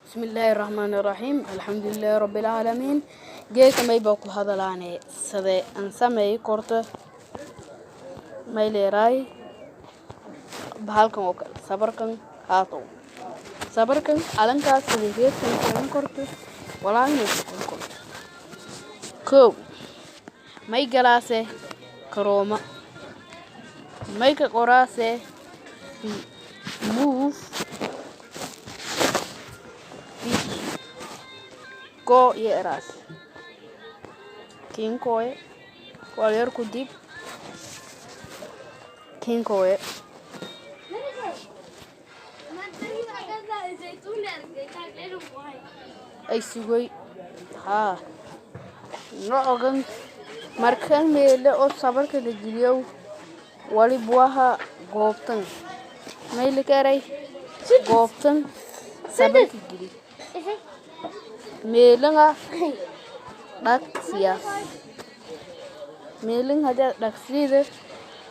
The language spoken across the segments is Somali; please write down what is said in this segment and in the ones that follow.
Bismillaahi Raxmaani Raxiim, alxamdulilaahi rabbil caalamiin. Geedka mayba ku hadalaane sade aan sameey korto may leeraay bahalkan oo kale sabarkan haato sabarkan calankaas sida geedkan ku korto walaagna ku korto. Kow, may galaase Chrome, may ka qoraase remove picture go iyo eraas kinkoye walyar ku dib kinkoye. Ay sugay haa nocogan markan meele oo sabarka la geliyo waliba goobtan mayli karay goobtan sabarka geli meelanga dhag siyaas meelin hadii dhagsiida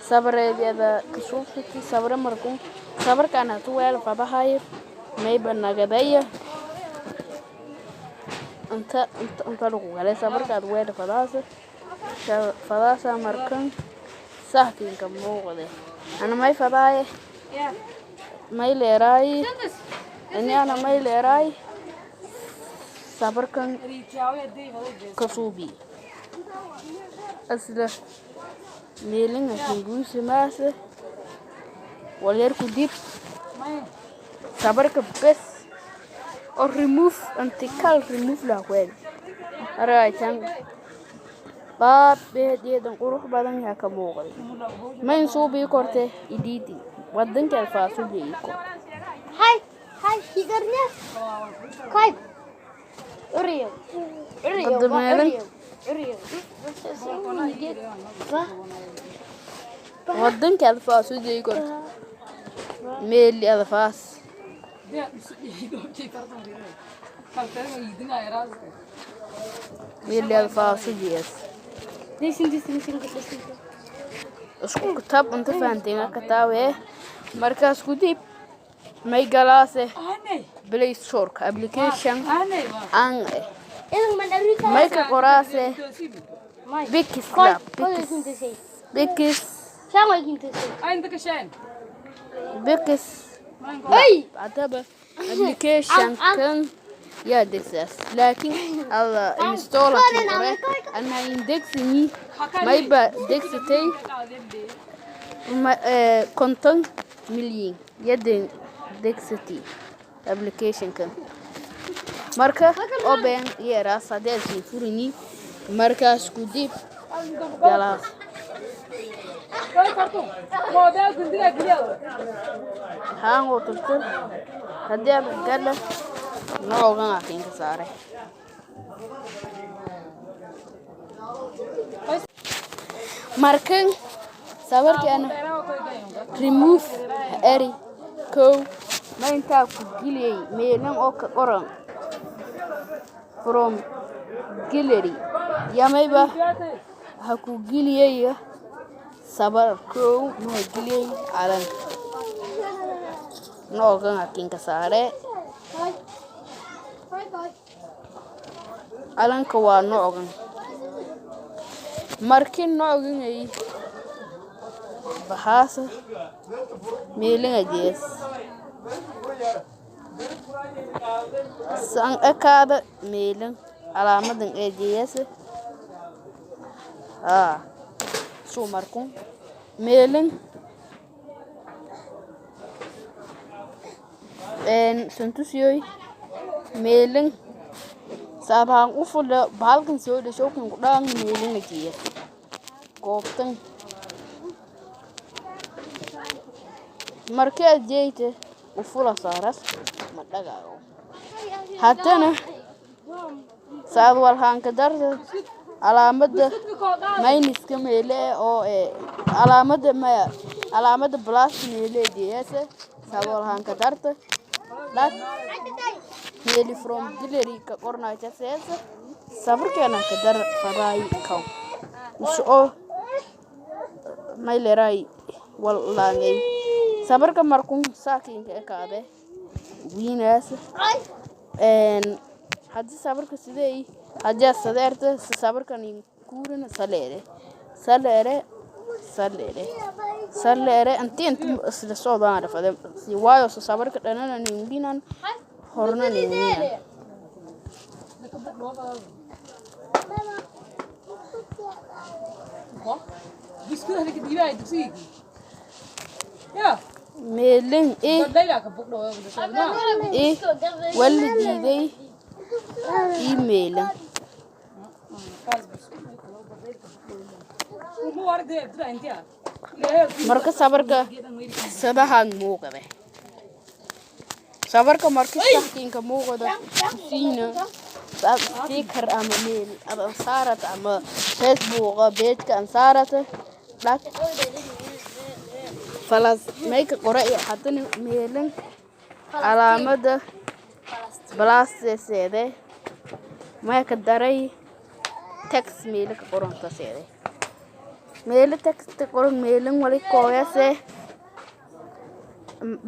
sabareedyada kasuufti sabra markun sabarkan hatu weel fadahay mayba nagadaya inta inta inta lagu galay sabarkaad weel fadaasa fadaasa markan sahkinka muuqde ana may fadaaye may leeraay ani ana may leeraay sabarkan kasuubi asla meelinga kinguusi maase walyar ku dib sabarka bes oo remove antikal remove la weel aragtan qaab eedan qurux badan yaa ka muuqday mayn suubii korte idiidi wadanka alfaasubii kor. Hay, hay, higarnya. Kai. Uriyo. Uriyo. Qadameelan. Uriyo. Uriyo. Wadanka alfaasubii kor meeli alfaas meeli alfaasubias Disin disin disin disin. Isku kitaab inta fahanteen ka taawe markaas ku dib may galaase Play Store application aan Idan man arika. May ka qoraase Bikis Koy, lab koy Bikis kintasay. Bikis Saan way kintasay. Bikis Hey! hadaba application kan yaa degsaas laakiin alla install hore ana indexini mayba degsatay 50 milyan yaden degsatay application-kan marka open yeeraas haddii aad sii furini markaas ku dib galaas haan oo tagto haddii aad gala noogan akin ka saare markan sawirkii ana remove eri. Kow, ma intaa ku geliyay meelan oo ka qoran from gallery yamayba ha ku geliyay sabar. Kow, ma geliyay calanka noogan akin ka saare. Koy. Koy koy. Calanka waa noogan markii noogan ay baxaasa meelinga jees san ekaada meelin calaamadan ee jees haa suu markun meelin een santusiyoy meelin saabaan u fula bahalkan soo dhasho kun ku dhaan meelinga jees goobtan markii aad jeeyte u fula saaras ma dhagaago haddana saad walhaanka darta calaamada mayniska meele oo ee calaamada maya calaamada plus meele jeeyase saad walhaanka darta dhag meeli from gallery ka qornayta seesa sawirkeena ka dar fadaay kaw usoo mayleray walaangay sabarka markun saakinka ekaade wiinaas. Ay. Haddii sawirka sidee haddii aad sadeerta sawirkan kuurina saleere saleere saleere saleere inti inta isla socdaan rafade si waayo sawirka dhanana ninginan horna ninginan. Meelin i i wala diiday email. Marka sawirka sadahan muuqade sawirka marka saxkiinka muuqada siina sticker ama meel ama ansaarata ama Facebook page-ka ansaarata dhag falas mayka qora iyo haddana meelin calaamada balaaseede mayka daray text meelo ka qoranta seede meelo text qoran meelin wali kooyase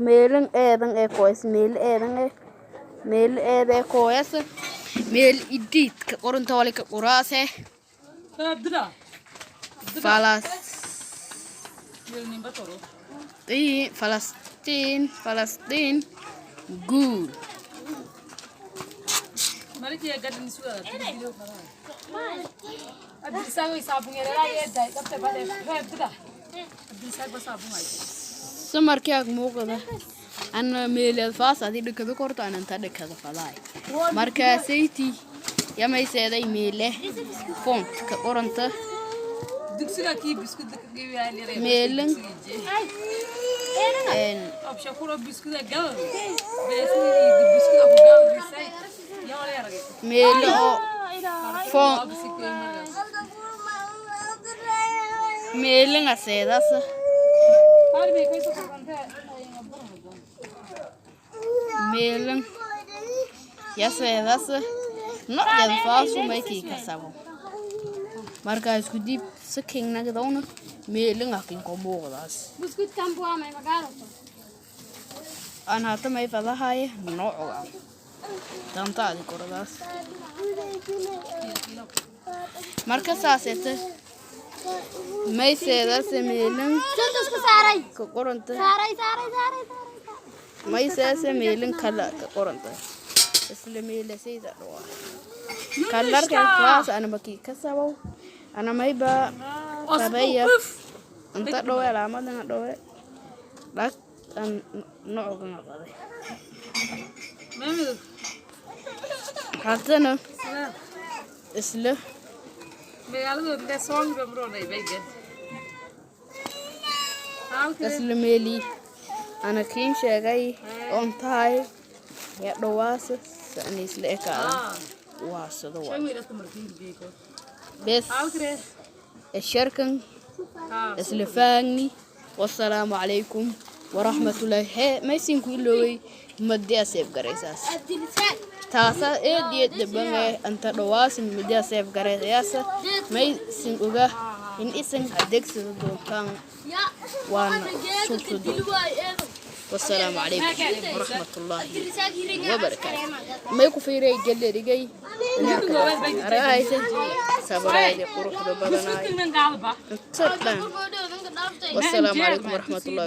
meelin eedan ee kooyas meel eedan ee meel eed ee kooyas meel idiid ka qoranta wali ka qoraase Falastiin Falastiin Falastiin guul. Samarkii ag muuqda ana meeleed faas adii dhakada korto anan ta dhakada fadaay markaasayti yamayseeday meele font ka qoranta meelin meelo oo font meelin aseedaas meelin yaseedaas nocdeed faasu maykii kasabo markaa isku dib sakingnagdawna meelin akinko muuqdaas aan hata may fadahaye noocoga dantaadi koradaas marka saasete mayseedaase meelin ka qoranta mayseese meelin kala ka qoranta isla meelasayda dhawaa kalarka faas ana makii kasabow ana mayba rabeya inta dhowe calaamadana dhowe dhag aan nocogan qaday haddana isla isla meeli ana kiin sheegay oon tahay ya dhowaasa saana isla ekaadan waa sida waa bes sharkan isla faagni. Wasalaamu calaykum waraxmatullaahi. Hee maysinku ilooway madiyaa seef garaysaas taasa eed iyo dhabange anta dhawaasa madiyaa seef garaysaas maysin oga in isan adeegsada doontaan waana suubsado. Wasalaamu calaykum waraxmatullaahi wabarakaatu. May ku fiiray galerigay aragahaysa sabaraayda quruxda badanaay inta dhan. Wasalaamu calaykum waraxmatullaahi.